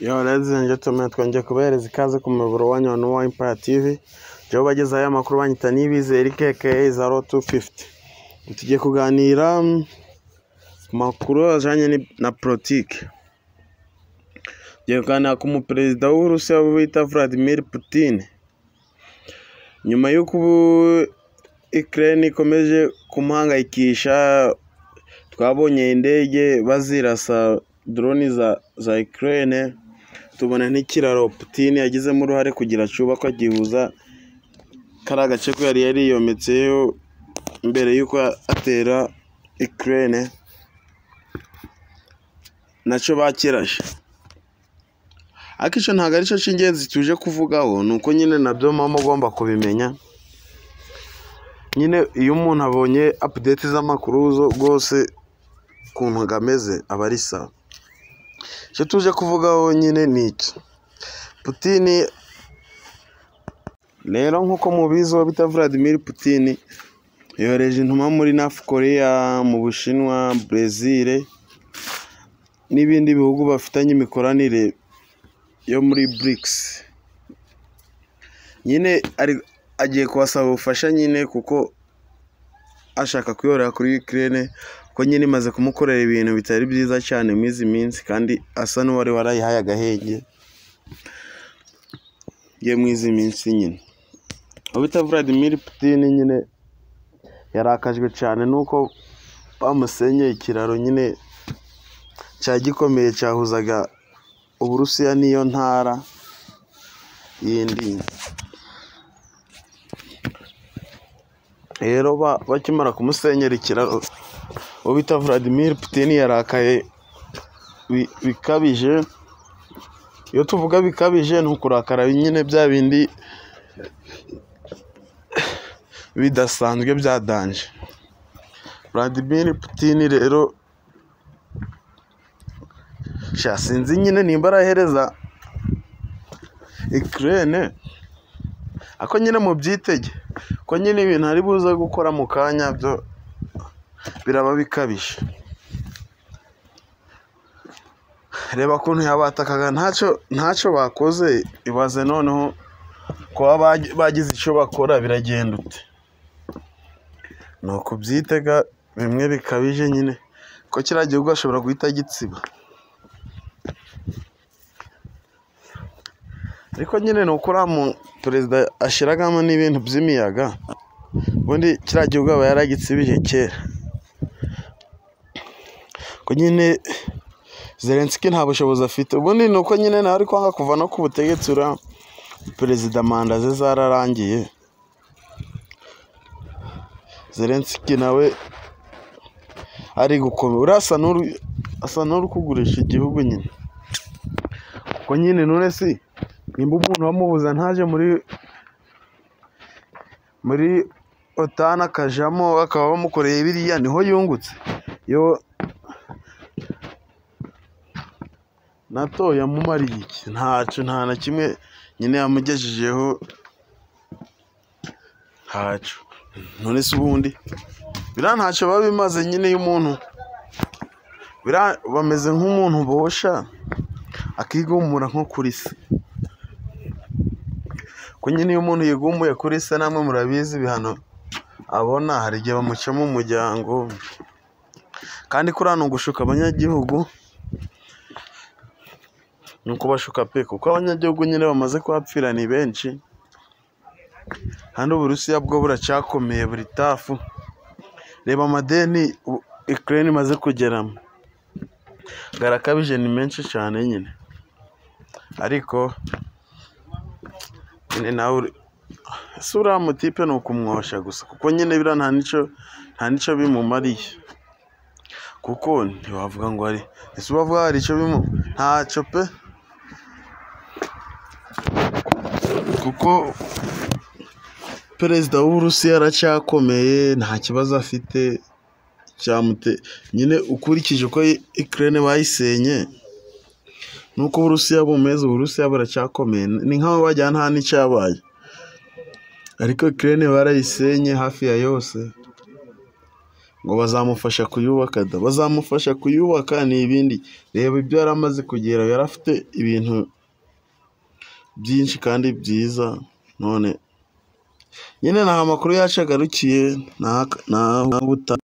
Yo, ladies and gentlemen, twongeye kubahereza ikaze ku muyoboro wanyu wa Nowa Empire TV. Jewe bagezaho amakuru banyita Niyibizi Eric aka Zaro 250. Tugiye kuganira ku makuru ajanye na politike. Tugiye kuganira ku muperezida w'Uburusiya bita Vladimir Putin. Nyuma y'uko ubu Ukraine ikomeje kumuhangayikisha, twabonye indege bazirasa drone za Ukraine, tubona n'ikiraro Putin yagizemo uruhare kugira cyubakwa gihuza kariya gace ko yari yariyometseyo mbere y'uko atera Ukraine, nacyo bakirashe. Ariko icyo ntabwo aricyo cy'ingenzi tuje kuvugaho, ni uko nyine nabyo muba mugomba kubimenya. Nyine iyo umuntu abonye update z'amakuru rwose ukuntu ameze aba ari sawa. Icyo tuje kuvugaho nyine ni iki: Putin rero nk'uko mubizi, uwo bita Vladimir Putin yohereje intumwa muri North Korea, mu Bushinwa, Brazil n'ibindi bihugu bafitanye imikoranire yo muri BRICS. Nyine agiye kubasaba ubufasha nyine kuko ashaka kwihorera kuri Ukraine, kuko nyine imaze kumukorera ibintu bitari byiza cyane muri izi minsi, kandi asa n'uwari warayihaye agahenge ye muri izi minsi nyine. Uwo bita Vladimir Putin nyine yarakajwe cyane nuko bamusenyeye ikiraro nyine cya gikomeye cyahuzaga Uburusiya n'iyo ntara yindi. Rero bakimara kumusenyera ikiraro, uwo bita Vladimir Putin yarakaye bikabije. Iyo tuvuga bikabije ni ukurakara nyine bya bindi bidasanzwe bya danje. Vladimir Putin rero sha sinzi nyine nimba arahereza Ukraine, ako nyine mubyitege ko nyine ibintu ari buze gukora mu kanya byo biraba bikabije. Reba ukuntu yabatakaga ntacyo bakoze, ibaze noneho kuba bagize icyo bakora biragenda ute. Ni ukubyitega bimwe bikabije nyine, ko kiriya gihugu ashobora guhita gitsiba. Ariko nyine ni uko uriya mu perezida ashyiragamo n'ibintu by'imiyaga, ubundi kiriya gihugu aba yaragitsibije kera. Ko nyine Zelensky nta bushobozi afite, ubundi ni uko nyine nawe ari kwanga kuva no ku butegetsi, uriya perezida manda ze zararangiye. Zelensky nawe ari gukomera, uriya asa n'uri kugurisha igihugu nyine. Kuko nyine none si nimba umuntu bamubuza ntaje muri OTAN akajamo, bakaba bamukoreye biriya, niho yungutse. Yo NATO yamumariye iki? Ntacyo, nta na kimwe nyine yamugejejeho, ntacyo. None se ubundi biriya ntacyo biba bimaze nyine iyo umuntu biriya bameze nk'umuntu bosha akigumura nko kuri se. Ko nyine iyo umuntu yigumuye kuri se, namwe murabizi ibihano abona, hari igihe bamuca mu muryango. Kandi kuriya ni ugushuka abanyagihugu, ni ukubashuka pe, kuko abanyagihugu nyine bamaze kuhapfira ni benshi. Kandi Uburusiya bwo buracyakomeye, buri tafu. Reba amadeni Ukraine imaze kugeramo, arakabije, ni menshi cyane nyine. Ariko nyine nawe ese uriya mutipe ni ukumwosha gusa, kuko nyine biriya nta n'icyo bimumariye. Kuko ntiwavuga ngo hari, ese ubavuga hari icyo bimu, ntacyo pe. Kuko perezida w'Uburusiya aracyakomeye, nta kibazo afite cyamute nyine ukurikije uko Ukraine bayisenye nuko Uburusiya bumeze, Uburusiya buracyakomeye, ni nkaho wagira nta n'icyabaye. Ariko Ukraine barayisenye hafi ya yose, Ngo bazamufasha kuyubaka da, bazamufasha kuyubaka ni ibindi. Reba ibyo yari amaze kugera, yari afite ibintu byinshi kandi byiza, none nyine ntaho amakuru yacu agarukiye, naho ubutaha.